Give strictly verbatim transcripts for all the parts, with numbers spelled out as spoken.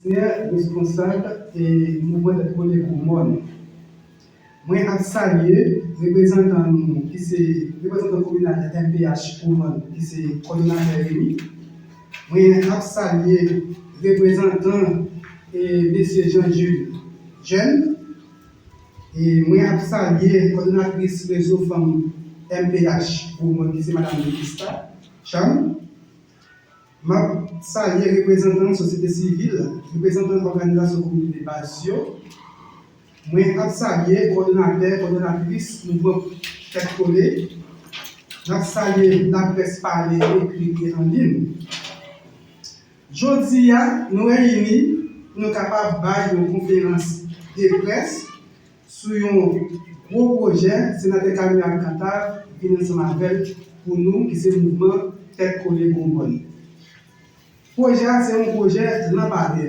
Responsab e mouvman Tèt Kole Gwo Mòn. Mwen ap salye reprezantan nou ki se reprezantan kominal M P H Gwo Mòn ki se kòdonatè Remy. Mwen ap salye reprezantan e mesye Jean Jules Jeune. E mwen ap salye kòdonatris rezo fanm M P H Gwo Mòn ki se madanm Melista Charles. M ap salye reprezantan sosyete sivil, reprezantan òganizasyon kominote baz yo. Mwen ap salye kòdonatè, kòdonatris mouvman Tèt Kole. N ap salye laprès pale, ekri e an liy. Jodi a, nou reyini pou nou kapab bay yon konferans de près sou yon gwo pwojè Senatè Cameral Cantave vin ansanm avè l pou nou, ki se mouvman Tèt Kole Gwo Mòn. Pwojè a se yon pwojè lanpadè.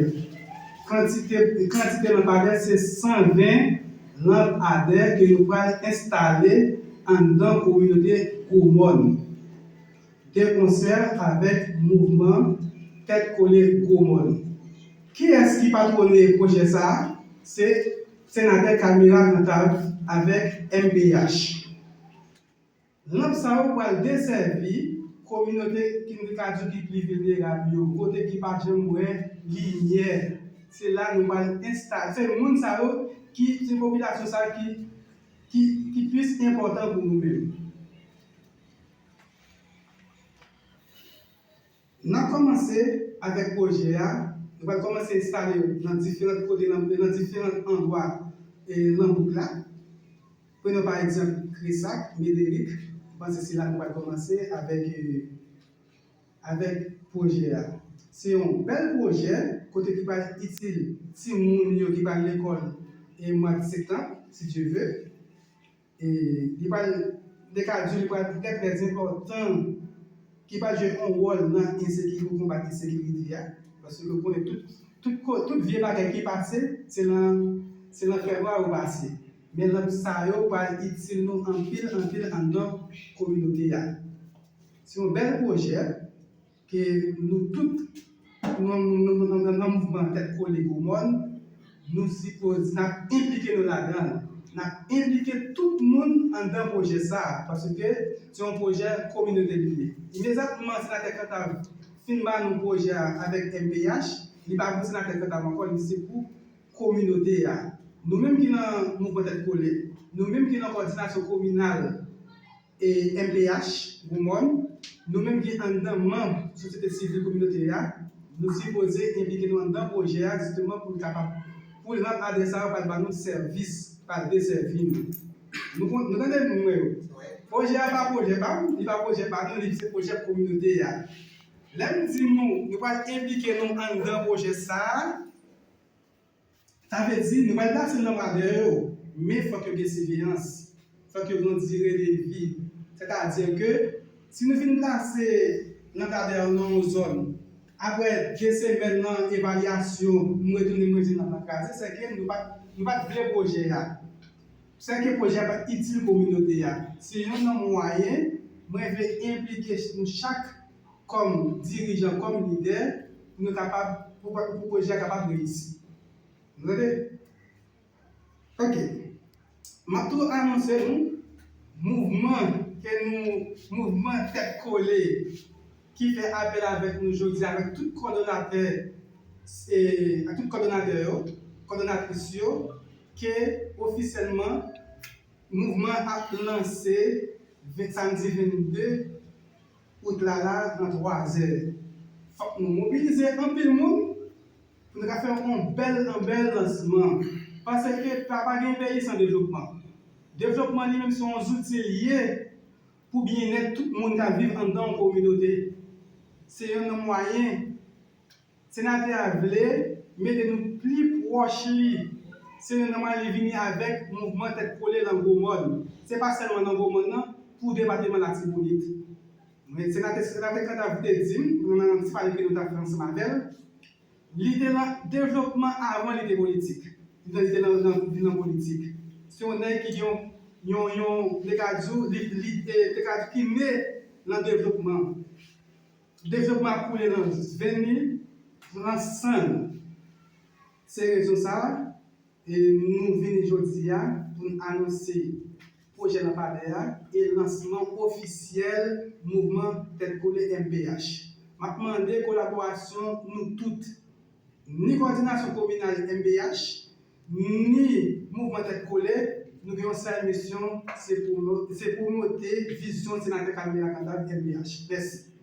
Kantite, kantite lanpadè se san ven lanpadè ke yo pral enstale anndan kominote Gwo Mòn. De konsè avèk mouvman Tèt Kole Gwo Mòn. Kiyès ki patwone pwojè sa a? Se Senatè Cameral Cantave avèk M P H. Lanp sa yo pral desèvi kominote ki nou ka di ki pli vilnerab yo, kote ki pa janm wè limyè. Se la nou pral enstale, se moun sa yo ki, se popilasyon sa yo ki, ki, ki plis enpòtan pou nou menm. N ap kòmanse avèk pwojè a. Nou pral kòmanse enstale yo nan diferan kote, nan, nan diferan andwa e, nan bouk la. Prenons pa egzanp Kresak, Mederic. Mwen panse se la nou pral kòmanse avèk, e, avèk pwojè a. Se yon bèl pwojè kote ki pral itil timoun yo ki pral lekòl e mwa de septanm, si Dye vle. E li pral, de ka di, li pral trè, trè enpòtan, ki pral jwe yon wòl nan ensekirite, konbat ensekirite a. Paske nou konnen tout, tout, ko- tout vye bagay ki pase, se nan, se nan fè nwa yo pase. Men lanp sa yo pral itil nou anpil, anpil anndan kominote a. Se yon bèl pwojè ke nou tout, nou, nou, nou, nou, nan mouvman Tèt Kole Gwo Mòn, nou sipoze, n ap enplike nou ladan l. N ap enplike tout moun anndan pwojè sa a, paske se yon pwojè kominote li ye. Imedyatman, Senatè Cantave fin ba nou pwojè a avèk M P H, li pa pou Senatè Cantave ankò, li se pou kominote a. Nou menm ki nan mouvman Tèt Kole, nou menm ki nan kòdinasyon kominal, e M P H, Gwo Mòn, nou menm ki anndan manm sosyete sivil kominote a, nou sipoze enplike nou anndan pwojè a, jisteman, pou l kapab, pou lanpadè sa yo pral ba nou sèvis, pral desèvi nou. Nou kon- nou tande moun mwen yo. Pwojè a pa pwojè pa m, li pa pwojè pa nou, li se pwojè kominote a. Lè m di nou, nou pral enplike nou anndan pwojè sa a, sa vle di, nou pral plase lanpadè yo, men fòk yo gen siveyans, fòk yo gen yon dire de vi. Sètadi ke si nou fin plase lanpadè yo nan yon zòn, apre de semèn nan evalyasyon, nou retounen mwen di lanp la kraze, se ke nou pa t, nou pa t vle pwojè a. Se ke pwojè a pa t itil kominote a. Se youn nan mwayen mwen vle enplike nou chak kòm dirijan, kòm lidè, pou nou kapab, pou, pou pwojè a kapab reyisi. Nou tande? Ok. M ap tou anonse nou mouvman ke nou, mouvman Tèt Kole, ki fè apèl avèk nou jodi avèk tout kòdonatè, e, ak tout kòdonatè yo, kòdonatris yo, ke ofisyèlman mouvman ap lanse ven- samdi vennde out la la nan twa zè. Fòk nou mobilize anpil moun pou nou ka fè yon bèl, yon bèl lansman. Paske pa, pa gen peyi san devlopman. Devlopman li menm se yon zouti li ye pou byennèt tout moun k ap viv anndan yon kominote. Se youn nan mwayen Senatè a vle mete nou pli pwòch li. Se youn nan mwayen li vini avèk mouvman Tèt Kole nan Gwo Mòn. Se pa sèlman nan Gwo Mòn nan, pou depatman Latibonit. Men senatè, senatè Cantave te di m, nan, nan ti pale ke nou t ap fè ansanm avè l, li te nan devlopman avan li te politik. Li te, li te nan, nan, vin nan politik. Se yon nèg ki gen yon, yon, yon, te ka di w, li, li, eh, te ka di ki ne nan devlopman. Devlopman ap koule nan venn li, nan san l. Se rezon sa a, e nou vini jodi a pou n anonse pwojè lanpadè a e lansman ofisyèl mouvman Tèt Kole M P H. M ap mande kolaborasyon nou tout, ni kòdinasyon kominal M P H, ni mouvman Tèt Kole, nou gen yon sèl misyon, se pou nou, se pou nou te vizyon senatè Carmela Candave M P H. Mèsi.